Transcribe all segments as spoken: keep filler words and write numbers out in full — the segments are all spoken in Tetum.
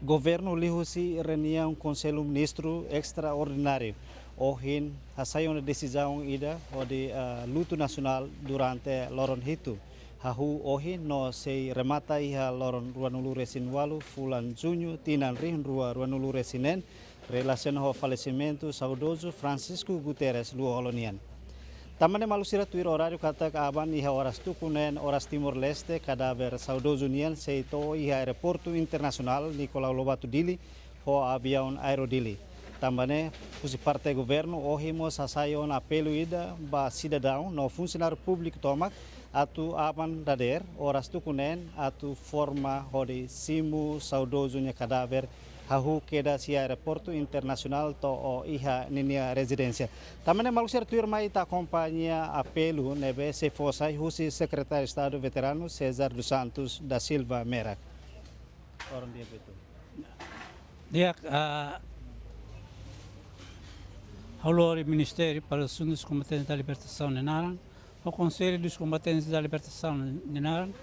Governu liuhusi reuniaun Konsellu Ministru estraordináriu ohin hasai ona desizaun ida hodi, eh, lutu nasionál durante loron hitu. Hahú ohin no sei remata iha loron ruanulu-resin-ualu fulan Juñu tinan rihun rua ruanulu-resin-neen, relasiona ho falesimentu saudozu Francisco Guterres Lú-Olo nian. Tanba ne'e maluk sira tuir oráriu katak aban iha oras tuku neen oras Timor-Leste kadáver saudozu nian sei to'o iha Aeroportu Internasionál Nicolau Lobato Dili ho aviaun Aero Dili. Tanba ne'e husi parte governu ohin mós hasai ona apelu ida ba sidadaun no funsionáriu públiku tomak atu aban dadeer oras tuku neen atu forma hodi simu saudozu nia kadáver hahú kedas iha Aeroportu Internasionál to'o iha ninia rezidénsia. Tanba ne'e maluk sira tuirmai ita akompaña apelu ne'ebé sei fó sai husi Sekretáriu Estadu Veteranu César dos Santos da Silva Merak. Orden dia betul. Di'ak, ah, ha'u lori Ministériu para Asuntus Kombatentes da Libertasaun nia naran, ho Konsellu dos Kombatentes da Libertasaun nia naran,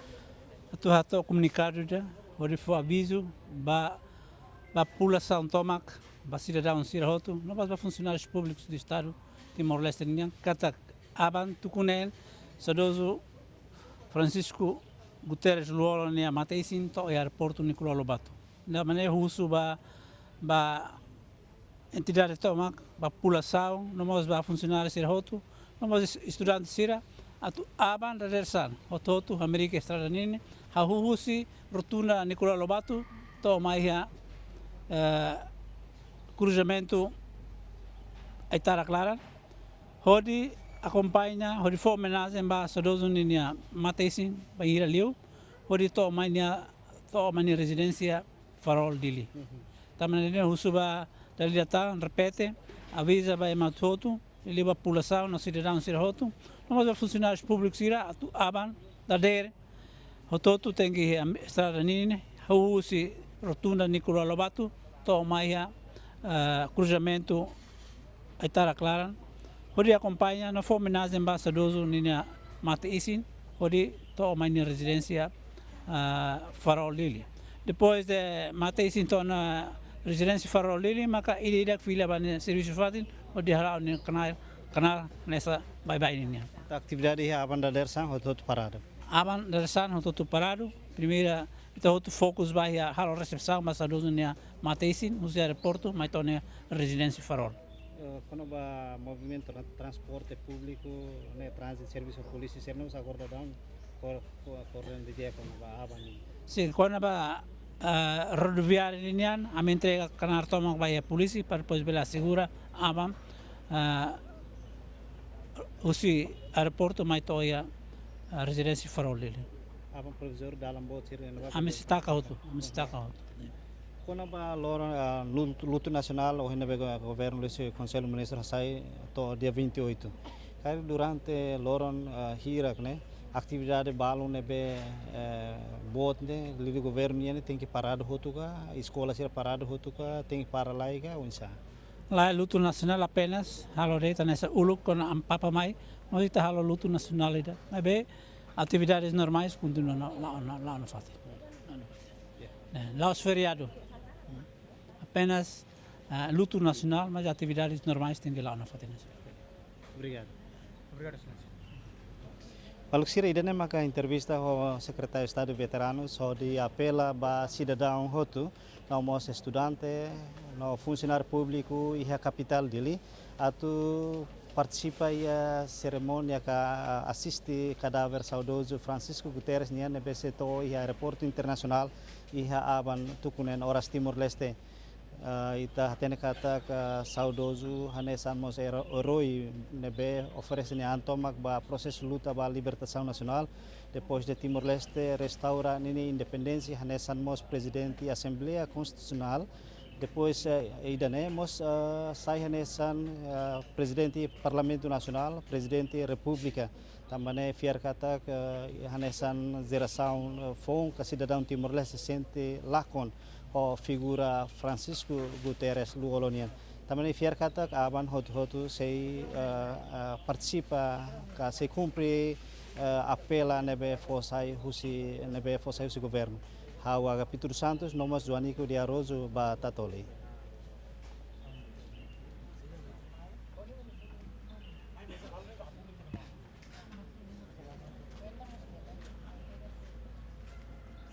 atu hato'o komunikadu ida, hodi fó avizu ba, ba populasaun tomak, ba sidadaun sira hotu, no mós ba funsionárius públikus do Estadu Timor-Leste nian, katak aban tuku neen, saudozu Francisco Guterres Lú-Olo nia mate-isin to'o iha Aeroportu Nicolau Lobato. Tanba ne'e husu ba, ba entidade tomak, ba populasaun, no mós ba funsionáriu sira hotu, no mós es-, estudante sira, atu aban dadeer saan, hotu-hotu hamriik estrada nini, hahú husi rotunda Nicolau Lobato, to'o mai iha, eh, kruzamentu Aitarak Laran, hodi akompaña, hodi fó omenajen ba saudozu ninia mate-isin, bainhira liu, hodi to'o mai nia, to'o mai nia rezidénsia Farol Dili. Mhm. Tanba ne'e husu ba dala ida tan, repete, aviza ba ema hotu, liuliu ba populasaun no sidadaun sira hotu, no mós ba funsionárius públikus sira atu aban dadeer, hotu-hotu tenke iha estrada nini, hahú husi rotunda Nicolau Lobato, to'o mai iha, eh, kruzamentu Aitarak Laran, hodi akompaña no fó omenajen ba saudozu ninia mate-isin, hodi to'o mai nia rezidénsia, ah, Farol Dili. Depois de mate-isin to'o ona rezidénsia Farol Dili, maka ida-idak fila ba nia servisu fatin, hodi hala'o nia knaar, knaar hanesan baibain nian. Atividade iha aban dadeer saan hotu-hotu paradu. Aban dadeer saan hotu-hotu paradu. Primeira, ita hotu fokus ba iha halo resepsaun ba saudozu nia mate-isin, husi aeroportu, mai to'o nia rezidénsia Farol. Eh, kona-ba movimentu tra-, transporte públiku, ne'e tránzitu, servisu polísia, sira-ne'e mós agora daudaun kor-, ko-, koordenasaun didi'ak kona-ba aban ne'e. Sin, kona-ba, eh, rodoviáriu nian, ami entrega knaar tomak ba iha polísia, para depois bele asegura aban, eh, husi aeroportu mai to'o iha, eh, rezidénsia Farol Dili. Aban provizóriu dalan boot sira ne'ebá. Ami sei taka hotu, ami sei taka hotu. Kona-ba loron, ah, lutu, lutu nasionál, ohin ne'ebé go-, governu liuhusi Konsellu Ministru hasai to'o dia vinte e oito. Karik durante loron, ah, hirak ne'e, atividade balun ne'ebé, eh, boot ne'e, liuliu governu nian ne'e tenke paradu hotu ka, eskola sira paradu hotu ka, tenke para lai ka, oinsá? Lae, lutu nasionál apenas halo de'it hanesan uluk kuandu Amu Papa mai, mós ita halo lutu nasionál ida. Maibé atividades normais kontinua ona, la'o ona, la'o ona fatin. La'o ona fatin. Ya. Eh, la'ós feriadu. Apenas, eh, lutu nasionál, mas atividades normais tenke la'o ona fatin. Obrigadu. Obrigadu, Exelénsia. Maluk sira, ida-ne'e maka entrevista ho Sekretáriu Estadu Veteranu, hodi apela ba sidadaun hotu, no mós estudante, no funsionáriu públiku iha kapitál Dili, atu partisipa iha serimónia ka asiste kadáver saudozu Francisco Guterres nian ne'ebé sei to'o iha Aeroportu Internasionál iha aban tuku neen oras Timor-Leste. Ah, ita hatene katak saudozu hanesan mós ero-, eroi ne'ebé oferese nia an tomak ba prosesu luta ba libertasaun nasionál, depois de Timor-Leste restaura ninia independénsia, hanesan mós Prezidente Asembleia Konstitusionál, depois, eh, ida-ne'e mós, eh, sai hanesan, eh, Prezidente Parlamentu Nasionál, Prezidente Repúblika. Tanba ne'e fiar katak, eh, hanesan jerasaun, eh, foun ka sidadaun Timor-Leste sente lakon ho figura Francisco Guterres Lú-Olo nian. Tanba ne'e fiar katak aban hotu-hotu sei, eh, eh, partisipa ka sei kumpre, eh, apela ne'ebé fó sai husi, ne'ebé fó sai husi governu. Ha'u Agapito dos Santos, no mós Joanico de Araújo ba Tatoli.